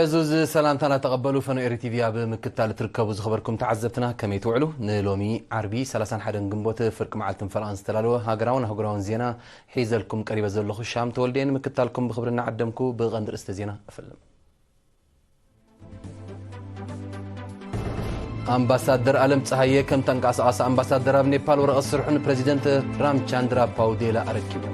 ዕዙዝ ሰላምታና ተቐበሉ። ፈኖ ኤሪ ቲቪ ኣብ ምክታል ትርከቡ ዝኸበርኩም ተዓዘብትና ከመይ ትውዕሉ? ንሎሚ ዓርቢ ሰላሳን ሓደን ግንቦት ፍርቂ መዓልትን ፈረቓን ዝተዳለወ ሃገራውን ኣህጉራውን ዜና ሒዘልኩም ቀሪበ ዘለኹ ሻም ተወልደ ንምክታልኩም ብኽብሪ እናዓደምኩ ብቐንዲ ርእስተ ዜና እፍልም። ኣምባሳደር ኣለም ጸሃየ ከም ተንቀሳቓሲ ኣምባሳደር ኣብ ኔፓል ወረቐት ስርሑ ንፕረዚደንት ራምቻንድራ ፓውዴላ ኣረኪቡ።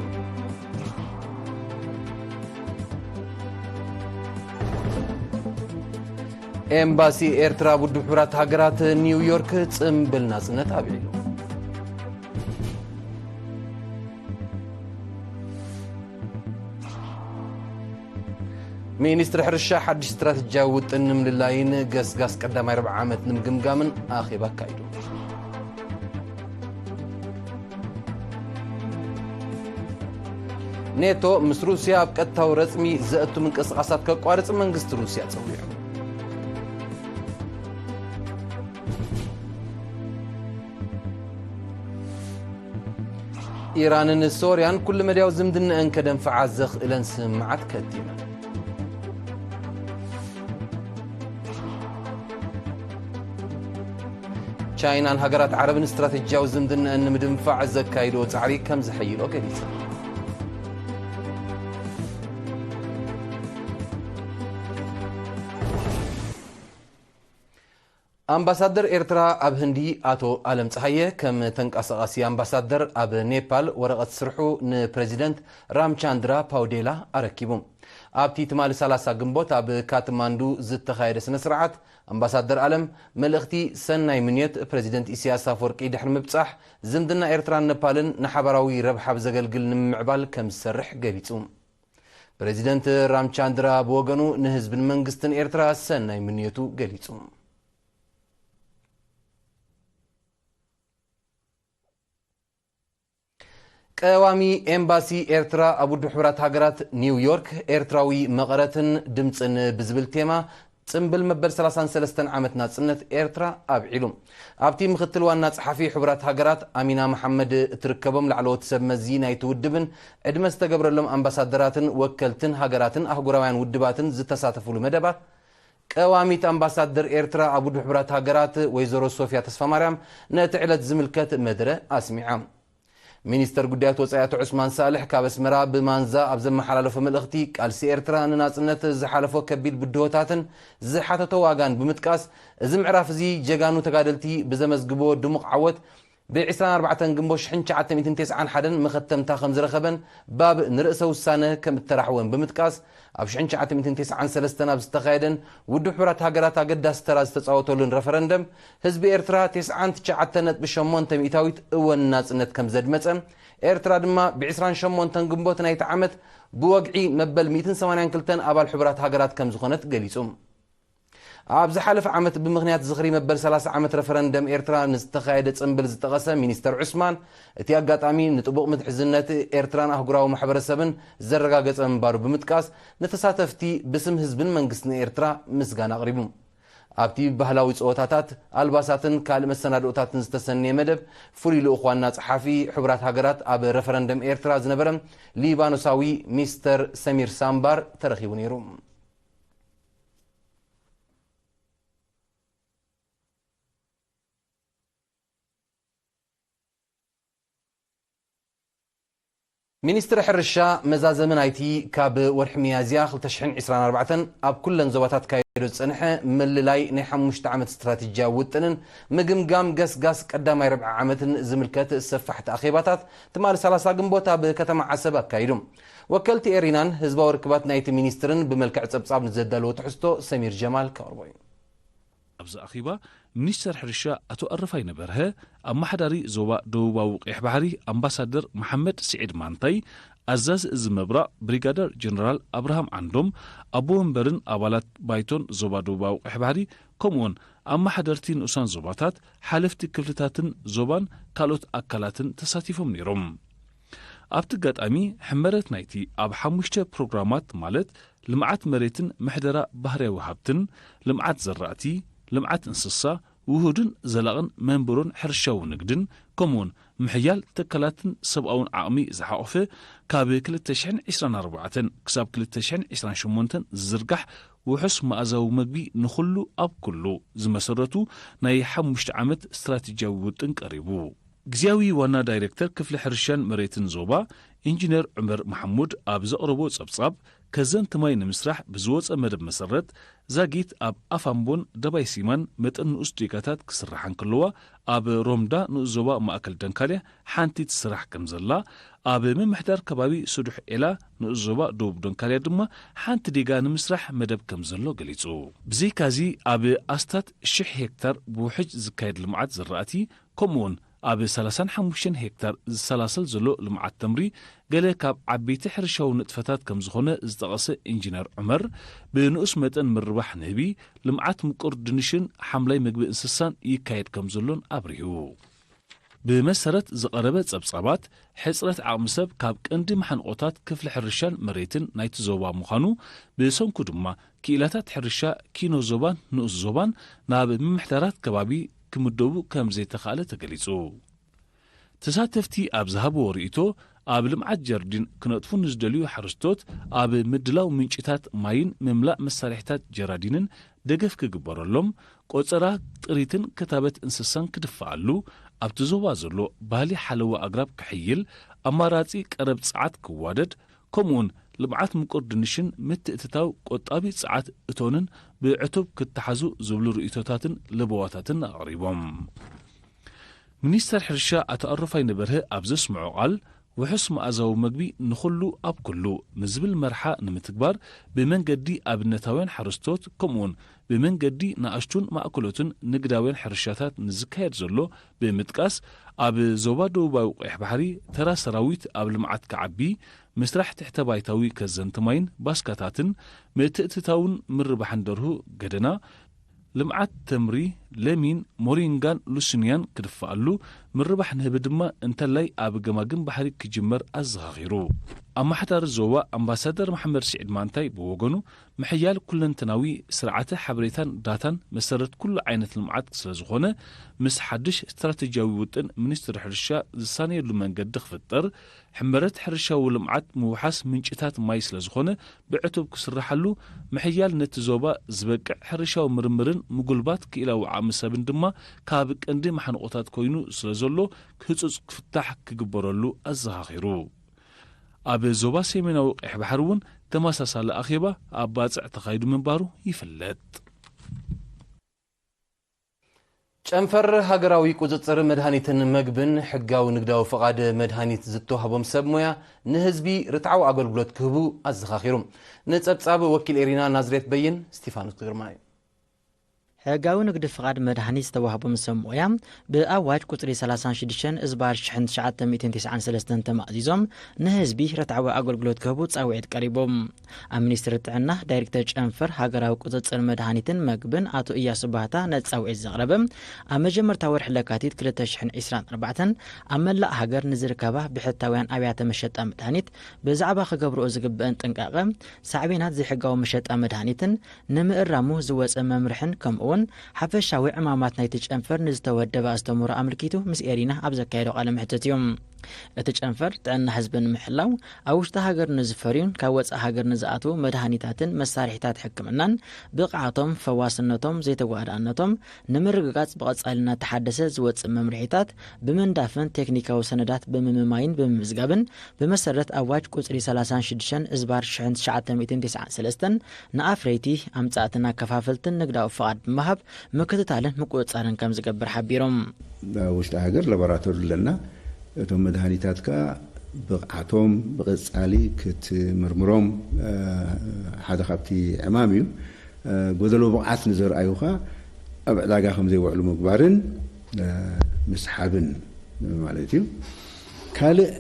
ኤምባሲ ኤርትራ ኣብ ውድብ ሕቡራት ሃገራት ኒውዮርክ ጽምብል ናጽነት ኣብዒሉ። ሚኒስትሪ ሕርሻ ሓድሽ ስትራተጂያዊ ውጥን ንምልላይን ገስጋስ ቀዳማይ ርብዓ ዓመት ንምግምጋምን ኣኼባ ኣካይዱ። ኔቶ ምስ ሩስያ ኣብ ቀጥታዊ ረጽሚ ዘእቱ ምንቅስቓሳት ከቋርጽ መንግስቲ ሩስያ ጸዊዑ። ኢራንን ሶርያን ኩሉ መድያዊ ዝምድናኣን ከደንፍዓ ዘኽእለን ስምምዓት ከቲመን። ቻይናን ሃገራት ዓረብን ስትራተጂያዊ ዝምድናኣን ንምድንፋዕ ዘካይድኦ ጻዕሪ ከም ዝሕይሎ ገሊጸን። ኣምባሳደር ኤርትራ ኣብ ህንዲ ኣቶ ኣለም ጸሃየ ከም ተንቀሳቓሲ ኣምባሳደር ኣብ ኔፓል ወረቐት ስርሑ ንፕረዚደንት ራምቻንድራ ፓውዴላ ኣረኪቡ። ኣብቲ ትማሊ ሰላሳ ግንቦት ኣብ ካትማንዱ ዝተኻየደ ስነ ስርዓት ኣምባሳደር ኣለም መልእኽቲ ሰናይ ምንዮት ፕረዚደንት ኢሳያስ ኣፈወርቂ ድሕሪ ምብጻሕ ዝምድና ኤርትራን ኔፓልን ንሓባራዊ ረብሓ ብዘገልግል ንምምዕባል ከም ዝሰርሕ ገሊጹ። ፕረዚደንት ራምቻንድራ ብወገኑ ንህዝብን መንግስትን ኤርትራ ሰናይ ምንዮቱ ገሊጹ። ቀዋሚ ኤምባሲ ኤርትራ ኣብ ውድብ ሕቡራት ሃገራት ኒውዮርክ ኤርትራዊ መቐረትን ድምጽን ብዝብል ቴማ ጽምብል መበል ሰላሳን ሰለስተን ዓመት ናጽነት ኤርትራ ኣብዒሉ። ኣብቲ ምኽትል ዋና ጸሓፊ ሕቡራት ሃገራት ኣሚና መሓመድ እትርከቦም ላዕለዎት ሰብ መዚ ናይቲ ውድብን ዕድመ ዝተገብረሎም ኣምባሳደራትን ወከልትን ሃገራትን ኣህጉራውያን ውድባትን ዝተሳተፉሉ መደባት ቀዋሚት ኣምባሳደር ኤርትራ ኣብ ውድብ ሕቡራት ሃገራት ወይዘሮ ሶፊያ ተስፋማርያም ነቲ ዕለት ዝምልከት መደረ ኣስሚዓ። ሚኒስተር ጉዳያት ወጻኢ ኣቶ ዑስማን ሳልሕ ካብ ኣስመራ ብማንዛ ኣብ ዘመሓላለፎ መልእኽቲ፣ ቃልሲ ኤርትራ ንናጽነት ዝሓለፎ ከቢድ ብድሆታትን ዝሓተቶ ዋጋን ብምጥቃስ፣ እዚ ምዕራፍ እዚ ጀጋኑ ተጋደልቲ ብዘመዝግቦ ድሙቕ ዓወት ብ ዕስራን ኣርባዕተን ግንቦት ሽሕን ትሽዓተ ሚእትን ተስዓን ሓደን መኸተምታ ከም ዝረኸበን ባብ ንርእሰ ውሳነ ከም እተራሕወን ብምጥቃስ፣ ኣብ ሽሕን ትሽዓተ ሚእትን ተስዓን ሰለስተን ኣብ ዝተኻየደን ውድብ ሕቡራት ሃገራት ኣገዳሲ ተራ ዝተጻወተሉን ረፈረንደም፣ ህዝቢ ኤርትራ ተስዓን ትሽዓተ ነጥቢ ሸሞንተ ሚእታዊት እወ ንናጽነት ከም ዘድመጸ፣ ኤርትራ ድማ ብዕስራን ሸሞንተን ግንቦት ናይቲ ዓመት ብወግዒ መበል ሚእትን ሰማንያን ክልተን ኣባል ሕቡራት ሃገራት ከም ዝኾነት ገሊጹ። ኣብ ዝሓለፈ ዓመት ብምኽንያት ዝኽሪ መበል ሰላሳ ዓመት ረፈረንደም ኤርትራ ንዝተኻየደ ጽምብል ዝጠቐሰ ሚኒስተር ዑስማን፣ እቲ ኣጋጣሚ ንጥቡቕ ምትሕዝነት ኤርትራን ኣህጉራዊ ማሕበረሰብን ዘረጋገጸ ምንባሩ ብምጥቃስ፣ ንተሳተፍቲ ብስም ህዝብን መንግስትን ኤርትራ ምስጋና ኣቕሪቡ። ኣብቲ ባህላዊ ጸወታታት፣ ኣልባሳትን ካልእ መሰናድኦታትን ዝተሰነየ መደብ፣ ፍሉይ ልኡኽ ዋና ጸሓፊ ሕቡራት ሃገራት ኣብ ረፈረንደም ኤርትራ ዝነበረ ሊባኖሳዊ ሚስተር ሰሚር ሳምባር ተረኺቡ ነይሩ። ሚኒስትሪ ሕርሻ መዛዘሚ ናይቲ ካብ ወርሒ ሚያዝያ ክልተ ሽሕን ዕስራን ኣርባዕተን ኣብ ኩለን ዞባታት ካየዶ ዝጸንሐ ምልላይ ናይ ሓሙሽተ ዓመት ስትራቴጂያዊ ውጥንን ምግምጋም ገስጋስ ቀዳማይ ርብዒ ዓመትን ዝምልከት ሰፋሕቲ ኣኼባታት ትማሊ ሰላሳ ግንቦት ኣብ ከተማ ዓሰብ ኣካይዱ። ወከልቲ ኤሪናን ህዝባዊ ርክባት ናይቲ ሚኒስትርን ብመልክዕ ጸብጻብ ንዘዳለዎ ትሕዝቶ ሰሚር ጀማል ከቕርቦ እዩ። ኣብዚ ኣኼባ ሚኒስተር ሕርሻ ኣቶ ኣረፋይነ በርሀ፣ ኣመሓዳሪ ዞባ ደቡባዊ ቀይሕ ባሕሪ ኣምባሳደር መሓመድ ስዒድ ማንታይ፣ ኣዛዚ እዚ ምብራቕ ብሪጋደር ጀነራል ኣብርሃም ዓንዶም፣ ኣቦ ወንበርን ኣባላት ባይቶን ዞባ ደቡባዊ ቀይሕ ባሕሪ፣ ከምኡውን ኣመሓደርቲ ንኡሳን ዞባታት፣ ሓለፍቲ ክፍልታትን ዞባን ካልኦት ኣካላትን ተሳቲፎም ነይሮም። ኣብቲ ኣጋጣሚ ሕመረት ናይቲ ኣብ ሓሙሽተ ፕሮግራማት ማለት ልምዓት መሬትን ምሕደራ ባህርያዊ ሃብትን፣ ልምዓት ዘራእቲ፣ ልምዓት እንስሳ፣ ውሁድን ዘላቕን መንበሮን ሕርሻዊ ንግድን፣ ከምኡውን ምሕያል ትካላትን ሰብኣውን ዓቕሚ ዝሓቖፈ ካብ ክልተ ሽሕን ዕስራን ኣርባዕተን ክሳብ ክልተ ሽሕን ዕስራን ሸሞንተን ዝዝርጋሕ ውሑስ መኣዛዊ መግቢ ንኹሉ ኣብ ኩሉ ዝመሰረቱ ናይ ሓሙሽተ ዓመት ስትራቴጂያዊ ውጥን ቀሪቡ። ግዝያዊ ዋና ዳይሬክተር ክፍሊ ሕርሻን መሬትን ዞባ ኢንጂነር ዑመር መሓሙድ ኣብ ዘቕረቦ ጸብጻብ፣ ከዘንቲ ማይ ንምስራሕ ብዝወጸ መደብ መሰረት ዛጊት ኣብ ኣፋምቦን ደባይ ሲማን መጠን ንኡስ ዴጋታት ክስርሓ እንከለዋ፣ ኣብ ሮምዳ ንኡስ ዞባ ማእከል ደንካልያ ሓንቲ ትስራሕ ከም ዘላ፣ ኣብ ምምሕዳር ከባቢ ስዱሕ ኤላ ንኡስ ዞባ ደቡብ ደንካልያ ድማ ሓንቲ ዴጋ ንምስራሕ መደብ ከም ዘሎ ገሊጹ። ብዘይካዚ ኣብ ኣስታት ሽሕ ሄክታር ብውሕጅ ዝካየድ ልምዓት ዝራእቲ ከምኡውን ኣብ ሰላሳን ሓሙሽተን ሄክታር ዝሰላሰል ዘሎ ልምዓት ተምሪ ገለ ካብ ዓበይቲ ሕርሻዊ ንጥፈታት ከም ዝኾነ ዝጠቐሰ ኢንጂነር ዑመር፣ ብንኡስ መጠን ምርባሕ ንህቢ፣ ልምዓት ምቁር ድንሽን ሓምላይ ምግቢ እንስሳን ይካየድ ከም ዘሎን ኣብሪሁ። ብመሰረት ዝቐረበ ጸብጻባት፣ ሕጽረት ዓቕሚ ሰብ ካብ ቀንዲ መሓንቆታት ክፍሊ ሕርሻን መሬትን ናይቲ ዞባ ምዃኑ፣ ብሰንኩ ድማ ክኢላታት ሕርሻ ኪኖ ዞባን ንኡስ ዞባን ናብ ምምሕዳራት ከባቢ ክምደቡ ከም ዘይተኻእለ ተገሊጹ። ተሳተፍቲ ኣብ ዝሃብዎ ርእይቶ፣ ኣብ ልምዓት ጀርዲን ክነጥፉ ንዝደልዩ ሓረስቶት ኣብ ምድላው ምንጭታት ማይን ምምላእ መሳርሒታት ጀራዲንን ደገፍ ክግበረሎም፣ ቆጸራ ጥሪትን ክታበት እንስሳን ክድፈኣሉ፣ ኣብቲ ዞባ ዘሎ ባህሊ ሓለዋ ኣግራብ ክሕይል፣ ኣማራጺ ቀረብ ጸዓት ክዋደድ፣ ከምኡውን ልምዓት ምቁር ድንሽን ምትእትታው ቆጣቢ ጸዓት እቶንን ብዕቱብ ክተሓዙ ዝብሉ ርእይቶታትን ለበዋታትን ኣቕሪቦም። ሚኒስተር ሕርሻ ኣቶ ኣሮፋይነ በርሀ ኣብ ዘስምዖ ቃል፣ ውሑስ መኣዛዊ መግቢ ንኹሉ ኣብ ኩሉ ንዝብል መርሓ ንምትግባር፣ ብመንገዲ ኣብነታውያን ሓረስቶት ከምኡውን ብመንገዲ ንኣሽቱን ማእከሎትን ንግዳውያን ሕርሻታት ንዝካየድ ዘሎ ብምጥቃስ፣ ኣብ ዞባ ደቡባዊ ቀይሕ ባሕሪ ተራ ሰራዊት ኣብ ልምዓት ክዓቢ፣ ምስራሕ ትሕተ ባይታዊ ከዘንቲ ማይን ባስካታትን ምትእትታውን ምርባሕን ደርሁ ገደና፣ ልምዓት ተምሪ፣ ለሚን፣ ሞሪንጋን ሉስንያን ክድፋኣሉ፣ ምርባሕ ንህቢ ድማ እንተላይ ኣብ ገማግም ባሕሪ ክጅመር ኣዘኻኺሩ። ኣመሓዳሪ ዞባ ኣምባሳደር መሓመድ ስዒድ ማንታይ ብወገኑ፣ ምሕያል ኩለንተናዊ ስርዓተ ሓበሬታን ዳታን መሰረት ኩሉ ዓይነት ልምዓት ስለዝኾነ፣ ምስ ሓድሽ ስትራተጂያዊ ውጥን ሚኒስትሪ ሕርሻ ዝሳነየሉ መንገዲ ክፍጠር፣ ሕመረት ሕርሻዊ ልምዓት ምውሓስ ምንጭታት ማይ ስለዝኾነ፣ ብዕቱብ ክስራሓሉ፣ ምሕያል ነቲ ዞባ ዝበቅዕ ሕርሻዊ ምርምርን ምጉልባት ክኢላዊ ዓቕሚ ሰብን ድማ ካብ ቀንዲ ማሕንቆታት ኮይኑ ስለዘሎ፣ ህጹጽ ክፍታሕ ክግበረሉ ኣዘኻኺሩ። ኣብ ዞባ ሰሜናዊ ቀይሕ ባሕሪ እውን ተመሳሳሊ ኣኼባ ኣብ ባጽዕ ተኻይዱ ምንባሩ ይፍለጥ። ጨንፈር ሃገራዊ ቁጽጽር መድሃኒትን መግብን ሕጋዊ ንግዳዊ ፍቓድ መድሃኒት ዝተዋህቦም ሰብ ሞያ ንህዝቢ ርትዓዊ ኣገልግሎት ክህቡ ኣዘኻኺሩ። ንጸብጻብ ወኪል ኤሪና ናዝሬት በይን ስቲፋኖስ ግርማ እዩ። ሕጋዊ ንግዲ ፍቓድ መድሃኒት ዝተዋህቦም ሰብ ሞያ ብኣዋጅ ቁጽሪ ሰላሳን ሽዱሽተን እዝባር ሽሕን ትሽዓተ ሚእትን ተስዓን ሰለስተን ተማእዚዞም ንህዝቢ ርትዓዊ ኣገልግሎት ክህቡ ጻውዒት ቀሪቦም። ኣብ ሚኒስትሪ ጥዕና ዳይሬክተር ጨንፈር ሃገራዊ ቁጽጽር መድሃኒትን መግብን ኣቶ እያሱ ባህታ ነቲ ጻውዒት ዘቕረበ፣ ኣብ መጀመርታ ወርሒ ለካቲት ክልተ ሽሕን ዕስራን ኣርባዕተን ኣብ መላእ ሃገር ንዝርከባ ብሕታውያን ኣብያተ መሸጣ መድሃኒት ብዛዕባ ክገብርኦ ዝግበአን ጥንቃቐ፣ ሳዕቤናት ዘይሕጋዊ መሸጣ መድሃኒትን ንምእራሙ ዝወጸ መምርሕን ከምኡውን ሓፈሻዊ ዕማማት ናይቲ ጨንፈር ንዝተወደበ ኣስተምህሮ ኣመልኪቱ ምስ ኤሪና ኣብ ዘካየዶ ቃለ መሕትት እዩ። እቲ ጨንፈር ጥዕና ህዝቢ ንምሕላው ኣብ ውሽጢ ሃገር ንዝፈርዩን ካብ ወጻኢ ሃገር ንዝኣትዉ መድሃኒታትን መሳርሒታት ሕክምናን ብቕዓቶም፣ ፈዋስነቶም፣ ዘይተጓዳእነቶም ንምርግጋጽ ብቐጻሊ እናተሓደሰ ዝወጽእ መምርሒታት ብምንዳፍን ቴክኒካዊ ሰነዳት ብምምማይን ብምምዝጋብን ብመሰረት ኣዋጅ ቁጽሪ ሰላሳን ሽዱሽተን እዝባር ሽሕን ትሽዓተ ሚእትን ተስዓን ሰለስተን ንኣፍረይቲ፣ ኣምጻእትን ኣከፋፈልትን ንግዳዊ ፍቓድ ብምሃብ ምክትታልን ምቁጽጻርን ከም ዝገብር ሓቢሮም። ኣብ ውሽጢ ሃገር ላቦራቶሪ ኣለና። እቶም መድሃኒታት ከኣ ብቕዓቶም ብቐጻሊ ክትምርምሮም ሓደ ካብቲ ዕማም እዩ። ጎደሎ ብቕዓት ንዘርኣዩ ከኣ ኣብ ዕዳጋ ከም ዘይውዕሉ ምግባርን ምስሓብን ማለት እዩ። ካልእ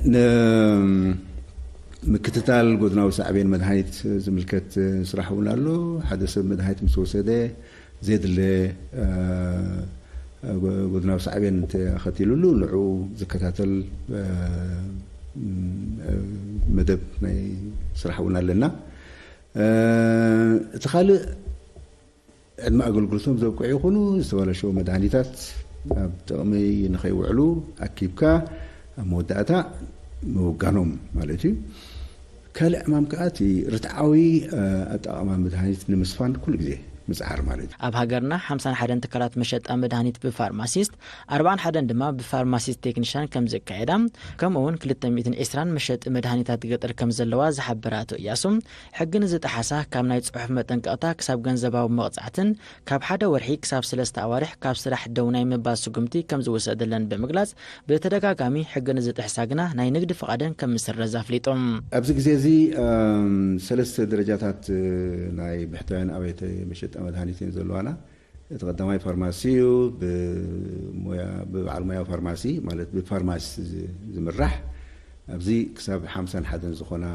ንምክትታል ጎድናዊ ሳዕቤን መድሃኒት ዝምልከት ስራሕ እውን ኣሎ። ሓደ ሰብ መድሃኒት ምስ ወሰደ ዘድለ ጎድናዊ ሳዕቤን እንተኸቲሉሉ ንዑ ዝከታተል መደብ ናይ ስራሕ እውን ኣለና። እቲ ካልእ ዕድመ ኣገልግሎቶም ዘብቅዑ ይኹኑ ዝተበላሸዉ መድሃኒታት ኣብ ጥቕሚ ንኸይውዕሉ ኣኪብካ ኣብ መወዳእታ ምውጋኖም ማለት እዩ። ካልእ ዕማም ከኣ እቲ ርትዓዊ ኣጠቓቕማ መድሃኒት ንምስፋን ኩሉ ግዜ ምጽዓር ማለት እዩ። ኣብ ሃገርና ሓምሳን ሓደን ትካላት መሸጣ መድሃኒት ብፋርማሲስት፣ ኣርባዓን ሓደን ድማ ብፋርማሲስት ቴክኒሻን ከም ዝካየዳ፣ ከምኡ እውን ክልተ ሚእትን ዕስራን መሸጢ መድሃኒታት ገጠር ከም ዘለዋ ዝሓበረ ኣቶ እያሱ፣ ሕጊ ንዝጠሓሳ ካብ ናይ ጽሑፍ መጠንቀቕታ ክሳብ ገንዘባዊ መቕጻዕትን ካብ ሓደ ወርሒ ክሳብ ሰለስተ ኣዋርሕ ካብ ስራሕ ደው ናይ ምባል ስጉምቲ ከም ዝውሰደለን ብምግላጽ፣ ብተደጋጋሚ ሕጊ ንዝጥሕሳ ግና ናይ ንግዲ ፍቓደን ከም ዝስረዝ ኣፍሊጡ። ኣብዚ ግዜ እዚ ሰለስተ ደረጃታት ናይ ብሕታውያን ኣብያተ መሸጣ መድሃኒት እየን ዘለዋና። እቲ ቀዳማይ ፋርማሲ እዩ፣ ብሞያ ብበዓል ሞያ ፋርማሲ ማለት ብፋርማሲ ዝምራሕ። ኣብዚ ክሳብ ሓምሳን ሓደን ዝኾና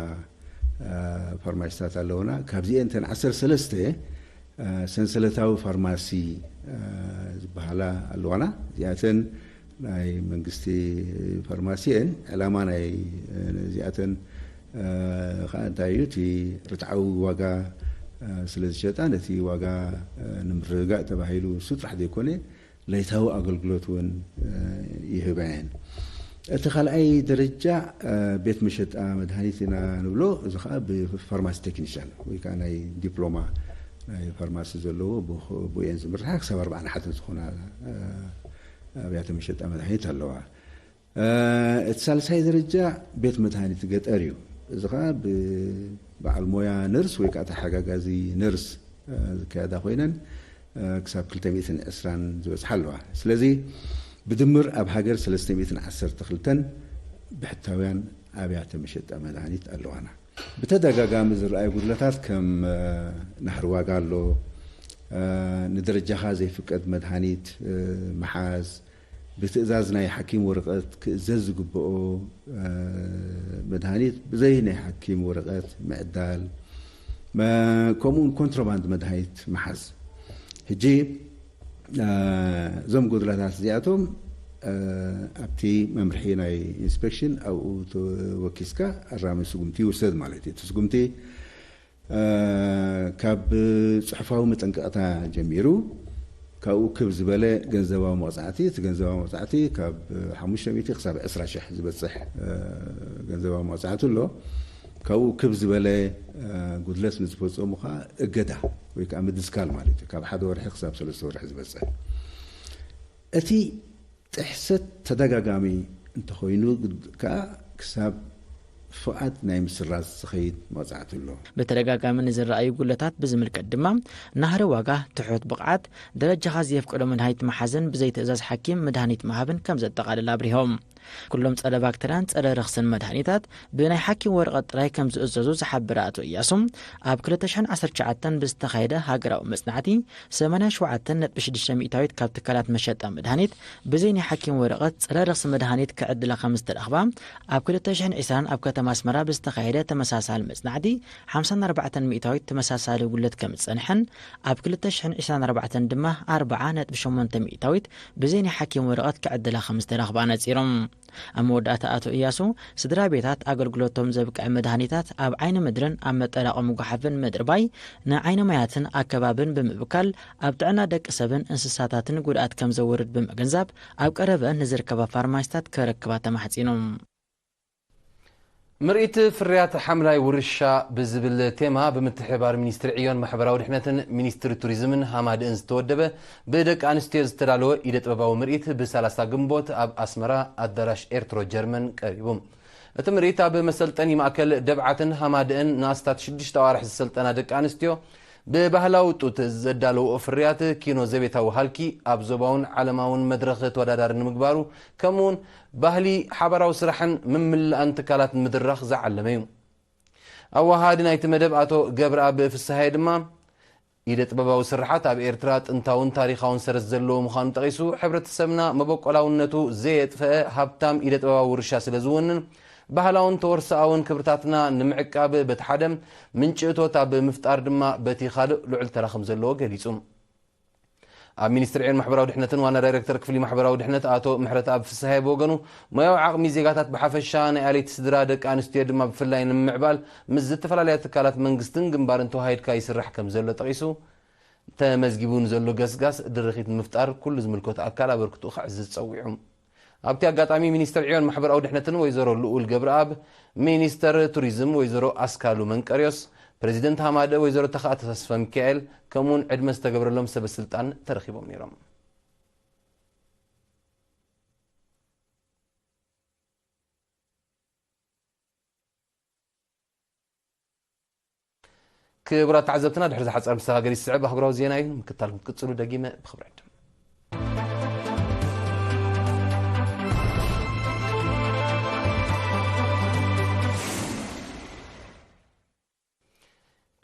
ፋርማሲታት ኣለውና። ካብዚአን እተን ዓሰርተ ሰለስተ ሰንሰለታዊ ፋርማሲ ዝበሃላ ኣለዋና። እዚኣተን ናይ መንግስቲ ፋርማሲ እየን። ዕላማ ናይ እዚኣተን ከዓ እንታይ እዩ? እቲ ርትዓዊ ዋጋ ስለ ዝሸጣ ነቲ ዋጋ ንምርግጋእ ተባሂሉ እሱ ጥራሕ ዘይኮነ ለይታዊ ኣገልግሎት እውን ይህባ እየን። እቲ ካልኣይ ደረጃ ቤት መሸጣ መድሃኒት ኢና ንብሎ፣ እዚ ከዓ ብፋርማሲ ቴክኒሻን ወይ ከዓ ናይ ዲፕሎማ ናይ ፋርማሲ ዘለዎ ብእየን ዝምርሓ ክሳብ ኣርባዓን ሓደን ዝኾና ኣብያተ መሸጣ መድሃኒት ኣለዋ። እቲ ሳልሳይ ደረጃ ቤት መድሃኒት ገጠር እዩ። እዚ ከዓ ብበዓል ሞያ ነርስ ወይ ከዓ ተሓጋጋዚ ነርስ ዝካየዳ ኮይነን ክሳብ ክልተ ሚእትን ዕስራን ዝበፅሓ ኣለዋ። ስለዚ ብድምር ኣብ ሃገር ሰለስተ ሚእትን ዓሰርተ ክልተን ብሕታውያን ኣብያተ መሸጣ መድሃኒት ኣለዋና። ብተደጋጋሚ ዝረኣዩ ጉድለታት ከም ናህሪ ዋጋ ኣሎ፣ ንደረጃኻ ዘይፍቀድ መድሃኒት ምሓዝ፣ ብትእዛዝ ናይ ሓኪም ወረቐት ክእዘዝ ዝግብኦ መድሃኒት ብዘይ ናይ ሓኪም ወረቐት ምዕዳል፣ ከምኡውን ኮንትሮባንድ መድሃኒት ምሓዝ። ሕጂ እዞም ጎድላታት እዚኣቶም ኣብቲ መምርሒ ናይ ኢንስፔክሽን ኣብኡ ተወኪስካ ኣራሚ ስጉምቲ ይውሰድ ማለት እዩ። እቲ ስጉምቲ ካብ ጽሑፋዊ መጠንቀቕታ ጀሚሩ ካብኡ ክብ ዝበለ ገንዘባዊ መቕጻዕቲ፣ እቲ ገንዘባዊ መቕጻዕቲ ካብ ሓሙሽተ ሚእቲ ክሳብ ዕስራ ሽሕ ዝበጽሕ ገንዘባዊ መቕጻዕቲ ኣሎ። ካብኡ ክብ ዝበለ ጉድለት ንዝፈጸሙ ከዓ እገዳ ወይ ከዓ ምድስካል ማለት እዩ። ካብ ሓደ ወርሒ ክሳብ ሰለስተ ወርሒ ዝበጽሕ። እቲ ጥሕሰት ተደጋጋሚ እንተኾይኑ ከዓ ክሳብ ፍቓድ ናይ ምስራዝ ዝኸይድ መቕጻዕቲ ኣሎ። ብተደጋጋሚ ንዝረኣዩ ጉለታት ብዝምልከት ድማ ናህሪ ዋጋ፣ ትሑት ብቕዓት፣ ደረጃኻ ዘየፍቅዶ መድሃኒት ምሓዝን ብዘይ ትእዛዝ ሓኪም መድሃኒት ምሃብን ከም ዘጠቓልል ኣብሪሆም። ኩሎም ጸረ ባክተርያን ጸረ ረኽስን መድሃኒታት ብናይ ሓኪም ወረቐት ጥራይ ከም ዝእዘዙ ዝሓበረ ኣቶ እያሱ፣ ኣብ ክልተ ሽሕን ዓሰርተ ትሽዓተን ብዝተኻየደ ሃገራዊ መጽናዕቲ ሰማንያ ሸውዓተ ነጥቢ ሽዱሽተ ሚእታዊት ካብ ትካላት መሸጣ መድሃኒት ብዘይ ናይ ሓኪም ወረቐት ጸረ ረኽሲ መድሃኒት ክዕድላ ከም ዝተረኽባ፣ ኣብ ክልተ ሽሕን ዕስራን ኣብ ከተማ ኣስመራ ብዝተኻየደ ተመሳሳሊ መጽናዕቲ ሓምሳን ኣርባዕተን ሚእታዊት ተመሳሳሊ ጉድለት ከም ዝጸንሐን፣ ኣብ ክልተ ሽሕን ዕስራን ኣርባዕተን ድማ ኣርብዓ ነጥቢ ሸሞንተ ሚእታዊት ብዘይ ናይ ሓኪም ወረቐት ክዕድላ ከም ዝተረኽባ ነጺሮም። ኣብ መወዳእታ ኣቶ እያሱ፣ ስድራ ቤታት ኣገልግሎቶም ዘብቅዐ መድሃኒታት ኣብ ዓይኒ ምድርን ኣብ መጠራቐሚ ጓሓፍን ምድርባይ ንዓይኒ ማያትን ኣከባብን ብምብካል ኣብ ጥዕና ደቂ ሰብን እንስሳታትን ጉድኣት ከም ዘውርድ ብምግንዛብ ኣብ ቀረበ ንዝርከባ ፋርማሲታት ከረክባ ተማሕጺኖም። ምርኢት ፍርያት ሓምላይ ውርሻ ብዝብል ቴማ ብምትሕብባር ሚኒስትሪ ዕዮን ማሕበራዊ ድሕነትን ሚኒስትሪ ቱሪዝምን ሃማድእን ዝተወደበ ብደቂ ኣንስትዮ ዝተዳለወ ኢደ ጥበባዊ ምርኢት ብ ሰላሳ ግንቦት ኣብ ኣስመራ ኣዳራሽ ኤርትሮ ጀርመን ቀሪቡ። እቲ ምርኢት ኣብ መሰልጠኒ ማእከል ደብዓትን ሃማድእን ንኣስታት ሽዱሽተ ኣዋርሕ ዝሰልጠና ደቂ ኣንስትዮ ብባህላዊ ጡት ዘዳለውኦ ፍርያት ኪኖ ዘቤታዊ ሃልኪ ኣብ ዞባውን ዓለማውን መድረኽ ተወዳዳሪ ንምግባሩ፣ ከምኡውን ባህሊ ሓባራዊ ስራሕን ምምልላእን ትካላት ንምድራኽ ዝዓለመ እዩ። ኣወሃሃዲ ናይቲ መደብ ኣቶ ገብረኣብ ፍስሃየ ድማ፣ ኢደ ጥበባዊ ስርሓት ኣብ ኤርትራ ጥንታውን ታሪኻውን ሰረት ዘለዎ ምዃኑ ጠቒሱ፣ ሕብረተሰብና መበቆላውነቱ ዘየጥፈአ ሃብታም ኢደ ጥበባዊ ውርሻ ስለ ዝውንን፣ ባህላውን ተወርሶኣውን ክብርታትና ንምዕቃብ በቲ ሓደ፣ ምንጪ እቶት ኣብ ምፍጣር ድማ በቲ ካልእ ልዑል ተራ ከም ዘለዎ ገሊጹ። ኣብ ሚኒስትሪ ዕዮን ማሕበራዊ ድሕነትን ዋና ዳይሬክተር ክፍሊ ማሕበራዊ ድሕነት ኣቶ ምሕረተኣብ ፍስሃየ ብወገኑ፣ ሞያዊ ዓቕሚ ዜጋታት ብሓፈሻ፣ ናይ ኣለይቲ ስድራ ደቂ ኣንስትዮ ድማ ብፍላይ ንምምዕባል ምስ ዝተፈላለያ ትካላት መንግስትን ግንባርን ተወሃሂድካ ይስራሕ ከም ዘሎ ጠቒሱ፣ ተመዝጊቡ ንዘሎ ገስጋስ ድርኺት ንምፍጣር ኩሉ ዝምልከቶ ኣካል ኣበርክትኡ ከዕዝዝ ጸዊዑ። ኣብቲ ኣጋጣሚ ሚኒስተር ዕዮን ማሕበራዊ ድሕነትን ወይዘሮ ልኡል ገብረኣብ፣ ሚኒስተር ቱሪዝም ወይዘሮ ኣስካሉ መንቀርዮስ፣ ፕሬዚደንት ሃማደ ወይዘሮ ተኽኣ ተስፋ ሚካኤል፣ ከምኡውን ዕድመ ዝተገብረሎም ሰበ ስልጣን ተረኺቦም ነይሮም። ክቡራት ተዓዘብትና፣ ድሕሪ ዝሓጸር መሰጋገሪ ዝስዕብ ኣህጉራዊ ዜና እዩ። ንምክትታል ክትቅጽሉ ደጊመ ብኽብሪ ዕድም።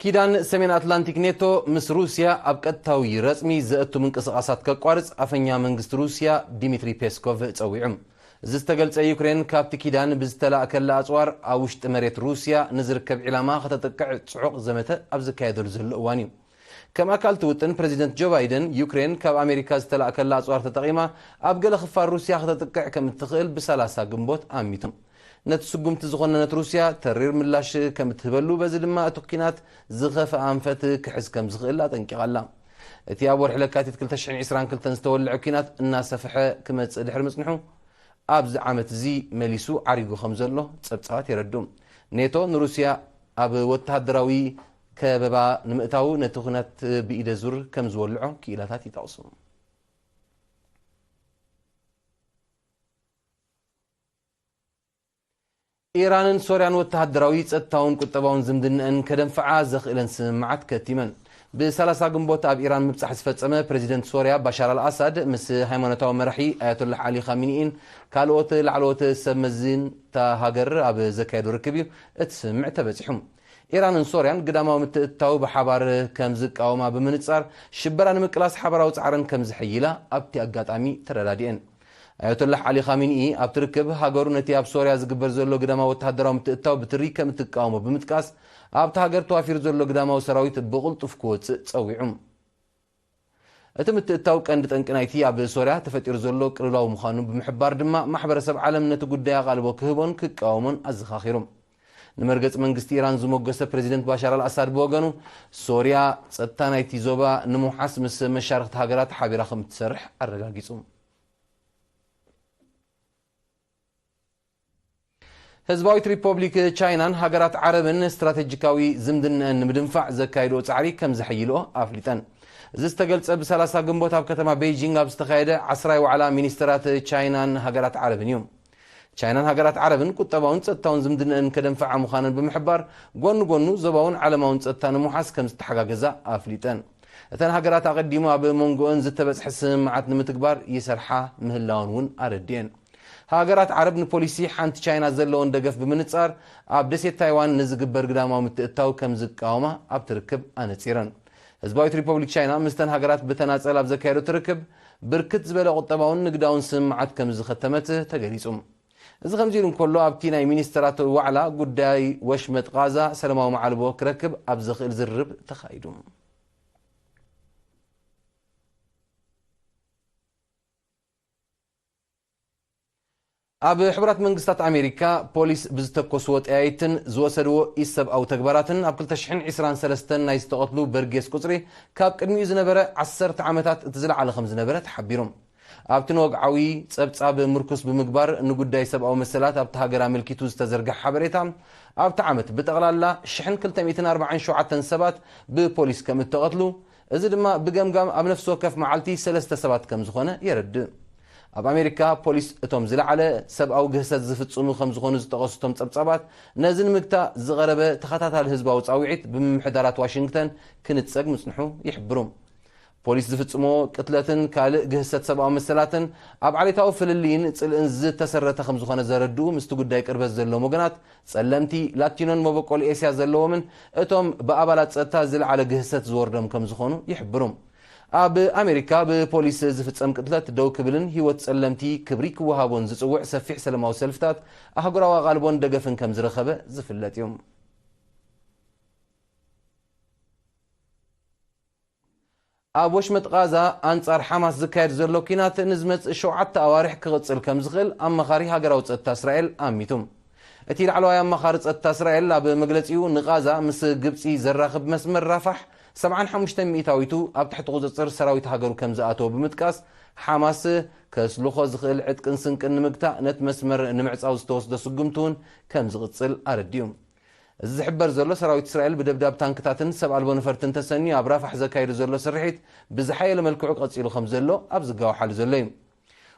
ኪዳን ሰሜን ኣትላንቲክ ኔቶ ምስ ሩስያ ኣብ ቀጥታዊ ረጽሚ ዘእቱ ምንቅስቓሳት ከቋርጽ ኣፈኛ መንግስቲ ሩስያ ዲሚትሪ ፔስኮቭ ጸዊዑ። እዚ ዝተገልጸ፣ ዩክሬን ካብቲ ኪዳን ብዝተላእከላ ኣጽዋር ኣብ ውሽጢ መሬት ሩስያ ንዝርከብ ዒላማ ከተጥቅዕ ጽዑቕ ዘመተ ኣብ ዝካየደሉ ዘሎ እዋን እዩ። ከም ኣካል እቲ ውጥን፣ ፕረዚደንት ጆ ባይደን፣ ዩክሬን ካብ ኣሜሪካ ዝተላእከላ ኣጽዋር ተጠቒማ ኣብ ገለ ክፋል ሩስያ ከተጥቅዕ ከም እትኽእል ብሰላሳ ግንቦት ኣሚቱ። ነቲ ስጉምቲ ዝኾነነት ሩስያ ተሪር ምላሽ ከም እትህበሉ፣ በዚ ድማ እቲ ኲናት ዝኸፍአ ኣንፈት ክሕዝ ከም ዝኽእል ኣጠንቂቓ ኣላ። እቲ ኣብ ወርሒ ለካቲት ክልተ ሽሕን ዕስራን ክልተን ዝተወልዐ ኲናት እናሰፍሐ ክመጽእ ድሕሪ ምጽንሑ፣ ኣብዚ ዓመት እዚ መሊሱ ዓሪጉ ከም ዘሎ ጸብጻባት የረድኡ። ኔቶ ንሩስያ ኣብ ወተሃደራዊ ከበባ ንምእታው ነቲ ኲናት ብኢደ ዙር ከም ዝወልዖ ክኢላታት ይጠቕሱ። ኢራንን ሶርያን ወተሃደራዊ፣ ጸጥታውን ቁጠባውን ዝምድነአን ከደንፍዓ ዘኽእለን ስምምዓት ከቲመን። ብ30 ግንቦት ኣብ ኢራን ምብጻሕ ዝፈጸመ ፕረዚደንት ሶርያ ባሻር ኣልኣሳድ ምስ ሃይማኖታዊ መራሒ ኣያቶላህ ዓሊ ኻሚኒኢን ካልኦት ላዕለዎት ሰብ መዚን እታ ሃገር ኣብ ዘካየዶ ርክብ እዩ እቲ ስምምዕ ተበጺሑ። ኢራንን ሶርያን ግዳማዊ ምትእትታው ብሓባር ከም ዝቃወማ ብምንጻር፣ ሽበራ ንምቅላስ ሓባራዊ ጻዕረን ከም ዝሕይላ ኣብቲ ኣጋጣሚ ተረዳዲኤን። ኣያቶላህ ዓሊ ኻሚኒኢ ኣብቲ ርክብ፣ ሃገሩ ነቲ ኣብ ሶርያ ዝግበር ዘሎ ግዳማዊ ወተሃደራዊ ምትእትታው ብትሪ ከም እትቃወሞ ብምጥቃስ፣ ኣብቲ ሃገር ተዋፊሩ ዘሎ ግዳማዊ ሰራዊት ብቕልጡፍ ክወጽእ ጸዊዑ። እቲ ምትእትታው ቀንዲ ጠንቂ ናይቲ ኣብ ሶርያ ተፈጢሩ ዘሎ ቅልውላው ምዃኑ ብምሕባር ድማ፣ ማሕበረሰብ ዓለም ነቲ ጉዳይ ኣቓልቦ ክህቦን ክቃወሞን ኣዘኻኺሩ። ንመርገጺ መንግስቲ ኢራን ዝሞገሰ ፕረዚደንት ባሻር ኣልኣሳድ ብወገኑ፣ ሶርያ ጸጥታ ናይቲ ዞባ ንምውሓስ ምስ መሻርኽቲ ሃገራት ሓቢራ ከም እትሰርሕ ኣረጋጊጹ። ህዝባዊት ሪፖብሊክ ቻይናን ሃገራት ዓረብን ስትራቴጂካዊ ዝምድነአን ንምድንፋዕ ዘካየድኦ ጻዕሪ ከም ዘሐይልኦ ኣፍሊጠን። እዚ ዝተገልጸ ብ30 ግንቦት ኣብ ከተማ ቤይጂንግ ኣብ ዝተኻየደ ዓስራይ ዋዕላ ሚኒስተራት ቻይናን ሃገራት ዓረብን እዩ። ቻይናን ሃገራት ዓረብን ቁጠባውን ጸጥታውን ዝምድነአን ከደንፍዓ ምዃነን ብምሕባር፣ ጎኒ ጎኑ ዞባውን ዓለማውን ጸጥታ ንምውሓስ ከም ዝተሓጋገዛ ኣፍሊጠን። እተን ሃገራት ኣቐዲሙ ኣብ መንጎኦን ዝተበጽሐ ስምምዓት ንምትግባር ይሰርሓ ምህላወን እውን ኣረዲኤን። ሃገራት ዓረብ ንፖሊሲ ሓንቲ ቻይና ዘለወን ደገፍ ብምንጻር፣ ኣብ ደሴት ታይዋን ንዝግበር ግዳማዊ ምትእትታው ከም ዝቃወማ ኣብቲ ርክብ ኣነጺረን። ህዝባዊት ሪፖብሊክ ቻይና ምስተን ሃገራት ብተናጸል ኣብ ዘካየደቶ ርክብ፣ ብርክት ዝበለ ቁጠባውን ንግዳውን ስምምዓት ከም ዝኸተመት ተገሊጹ። እዚ ከምዚ ኢሉ እንከሎ፣ ኣብቲ ናይ ሚኒስተራት ዋዕላ፣ ጉዳይ ወሽመጥ ቓዛ ሰላማዊ መዓልቦ ክረክብ ኣብ ዘኽእል ዝርርብ ተኻይዱ። ኣብ ሕቡራት መንግስታት ኣሜሪካ፣ ፖሊስ ብዝተኮስዎ ጠያይትን ዝወሰድዎ ኢሰብኣዊ ተግባራትን ኣብ ክልተ ሽሕን ዕስራን ሰለስተን ናይ ዝተቐትሉ በርጌስ ቁጽሪ፣ ካብ ቅድሚኡ ዝነበረ ዓሰርተ ዓመታት እቲ ዝለዓለ ከም ዝነበረ ተሓቢሩ። ኣብቲ ንወግዓዊ ጸብጻብ ምርኩስ ብምግባር፣ ንጉዳይ ሰብኣዊ መሰላት ኣብቲ ሃገር ኣመልኪቱ ዝተዘርግሐ ሓበሬታ፣ ኣብቲ ዓመት ብጠቕላላ ሽሕን ክልተ ሚእትን ኣርባዓን ሸውዓተን ሰባት ብፖሊስ ከም እተቐትሉ፣ እዚ ድማ ብገምጋም ኣብ ነፍሲ ወከፍ መዓልቲ ሰለስተ ሰባት ከም ዝኾነ የረድእ። ኣብ ኣሜሪካ፣ ፖሊስ እቶም ዝለዓለ ሰብኣዊ ግህሰት ዝፍጽሙ ከም ዝኾኑ ዝጠቐሱ እቶም ጸብጻባት፣ ነዚ ንምግታእ ዝቐረበ ተኸታታሊ ህዝባዊ ጻውዒት ብምምሕዳራት ዋሽንግተን ክንጸግ ምጽንሑ ይሕብሩ። ፖሊስ ዝፍጽሞ ቅትለትን ካልእ ግህሰት ሰብኣዊ መሰላትን ኣብ ዓሌታዊ ፍልልይን ጽልእን ዝተሰረተ ከም ዝኾነ ዘረድኡ ምስቲ ጉዳይ ቅርበት ዘለዎም ወገናት፣ ጸለምቲ፣ ላቲኖን መበቆል ኤስያ ዘለዎምን እቶም ብኣባላት ጸጥታ ዝለዓለ ግህሰት ዝወርዶም ከም ዝኾኑ ይሕብሩ። ኣብ ኣሜሪካ ብፖሊስ ዝፍጸም ቅትለት ደው ክብልን ህይወት ጸለምቲ ክብሪ ክወሃቦን ዝጽውዕ ሰፊሕ ሰለማዊ ሰልፍታት ኣህጉራዊ ኣቓልቦን ደገፍን ከም ዝረኸበ ዝፍለጥ እዩ። ኣብ ወሽመጥ ቓዛ ኣንጻር ሓማስ ዝካየድ ዘሎ ኲናት ንዝመጽእ ሸውዓተ ኣዋርሕ ክቕጽል ከም ዝኽእል ኣማኻሪ ሃገራዊ ጸጥታ እስራኤል ኣሚቱ። እቲ ላዕለዋይ ኣማኻሪ ጸጥታ እስራኤል ኣብ መግለጺኡ፣ ንቓዛ ምስ ግብጺ ዘራኽብ መስመር ራፋሕ ሰብዓን ሓሙሽተ ሚእታዊቱ ኣብ ትሕቲ ቁጽጽር ሰራዊት ሃገሩ ከም ዝኣተወ ብምጥቃስ፣ ሓማስ ከስልኾ ዝኽእል ዕጥቅን ስንቅን ንምግታእ ነቲ መስመር ንምዕጻው ዝተወስደ ስጉምቲ እውን ከም ዝቕጽል ኣረዲኡ። እዚ ዝሕበር ዘሎ፣ ሰራዊት እስራኤል ብደብዳብ ታንክታትን ሰብ ኣልቦ ነፈርትን ተሰንዩ ኣብ ራፋሕ ዘካየዱ ዘሎ ስርሒት ብዝሓየለ መልክዑ ቀጺሉ ከም ዘሎ ኣብ ዝጋወሓሉ ዘሎ እዩ።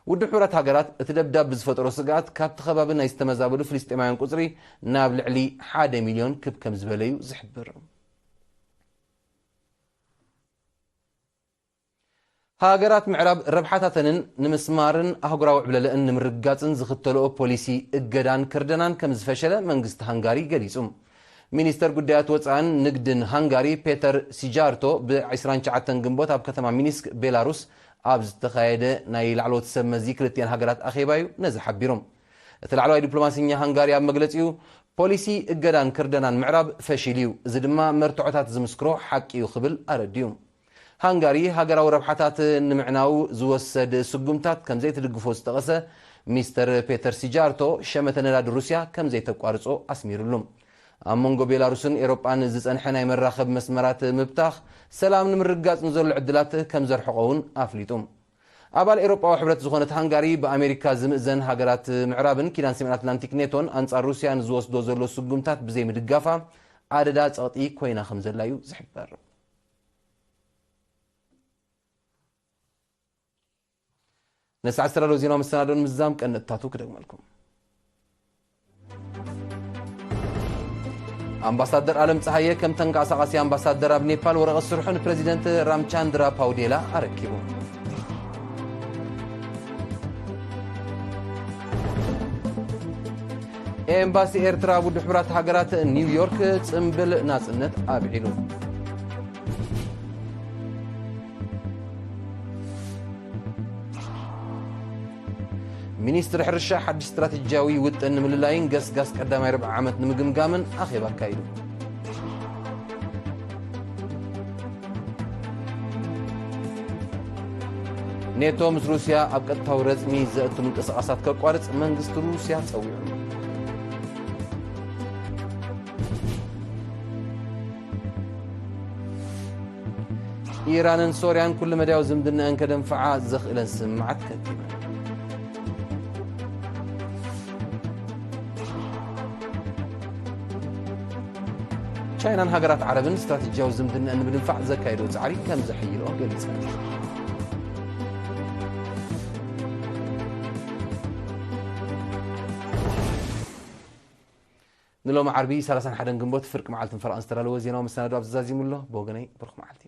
ውድብ ሕቡራት ሃገራት እቲ ደብዳብ ብዝፈጠሮ ስግኣት ካብቲ ከባቢ ናይ ዝተመዛበሉ ፍልስጤማውያን ቁጽሪ ናብ ልዕሊ ሓደ ሚልዮን ክብ ከም ዝበለ እዩ ዝሕብር። ሃገራት ምዕራብ ረብሓታተንን ንምስማርን ኣህጉራዊ ዕብለለእን ንምርግጋጽን ዝኽተልኦ ፖሊሲ እገዳን ክርደናን ከም ዝፈሸለ መንግስቲ ሃንጋሪ ገሊጹ። ሚኒስተር ጉዳያት ወጻእን ንግድን ሃንጋሪ ፔተር ሲጃርቶ ብ ዕስራን ትሽዓተን ግንቦት ኣብ ከተማ ሚኒስክ ቤላሩስ ኣብ ዝተኻየደ ናይ ላዕለዎት ሰብ መዚ ክልቲኤን ሃገራት ኣኼባ እዩ ነዚ ሓቢሮም። እቲ ላዕለዋይ ዲፕሎማሲኛ ሃንጋሪ ኣብ መግለጺኡ፣ ፖሊሲ እገዳን ክርደናን ምዕራብ ፈሺል እዩ፣ እዚ ድማ መርትዖታት ዝምስክሮ ሓቂ እዩ ክብል ኣረዲኡ። ሃንጋሪ ሃገራዊ ረብሓታት ንምዕናው ዝወሰድ ስጉምታት ከም ዘይትድግፎ ዝጠቐሰ ሚስተር ፔተር ሲጃርቶ፣ ሸመተ ነዳዲ ሩስያ ከም ዘይተቋርጾ ኣስሚሩሉ። ኣብ መንጎ ቤላሩስን ኤሮጳን ዝጸንሐ ናይ መራኸብ መስመራት ምብታኽ፣ ሰላም ንምርግጋጽ ንዘሎ ዕድላት ከም ዘርሕቖ እውን ኣፍሊጡ። ኣባል ኤሮጳዊ ሕብረት ዝኾነት ሃንጋሪ፣ ብኣሜሪካ ዝምእዘን ሃገራት ምዕራብን ኪዳን ሰሜን ኣትላንቲክ ኔቶን ኣንጻር ሩስያ ንዝወስዶ ዘሎ ስጉምታት ብዘይምድጋፋ፣ ኣደዳ ጸቕጢ ኮይና ከም ዘላ እዩ ዝሕበር። ነሰዓት ዝተዳለወ ዜናዊ መሰናዶ ንምዝዛም ቀንዲ እታቱ ክደግመልኩም። ኣምባሳደር ኣለም ጸሃየ ከም ተንቀሳቓሲ ኣምባሳደር ኣብ ኔፓል ወረቐት ስርሑ ንፕረዚደንት ራምቻንድራ ፓውዴላ ኣረኪቡ። ኤምባሲ ኤርትራ ኣብ ውድብ ሕቡራት ሃገራት ኒውዮርክ ጽምብል ናጽነት ኣብዒሉ። ሚኒስትሪ ሕርሻ ሓድሽ ስትራቴጂያዊ ውጥን ንምልላይን ገስጋስ ቀዳማይ ርብዒ ዓመት ንምግምጋምን ኣኼባ ኣካይዱ። ኔቶ ምስ ሩስያ ኣብ ቀጥታዊ ረጽሚ ዘእቱ ምንቅስቓሳት ከቋርጽ መንግስቲ ሩስያ ጸዊዑ። ኢራንን ሶርያን ኩሉ መዳያዊ ዝምድናኣን ከደንፍዓ ዘኽእለን ስምምዓት ከቲመን። ቻይናን ሃገራት ዓረብን ስትራቴጂያዊ ዝምድናኣን ንምድንፋዕ ዘካየድኦ ጻዕሪ ከም ዘሐይልኦ ገሊጸን። ንሎሚ ዓርቢ ሰላሳን ሓደን ግንቦት ፍርቂ መዓልትን ፈረቓን ዝተዳለወ ዜናዊ መሰናዶ ኣብዚ ዛዚሙ ኣሎ። ብወገነይ ብሩኽ መዓልቲ።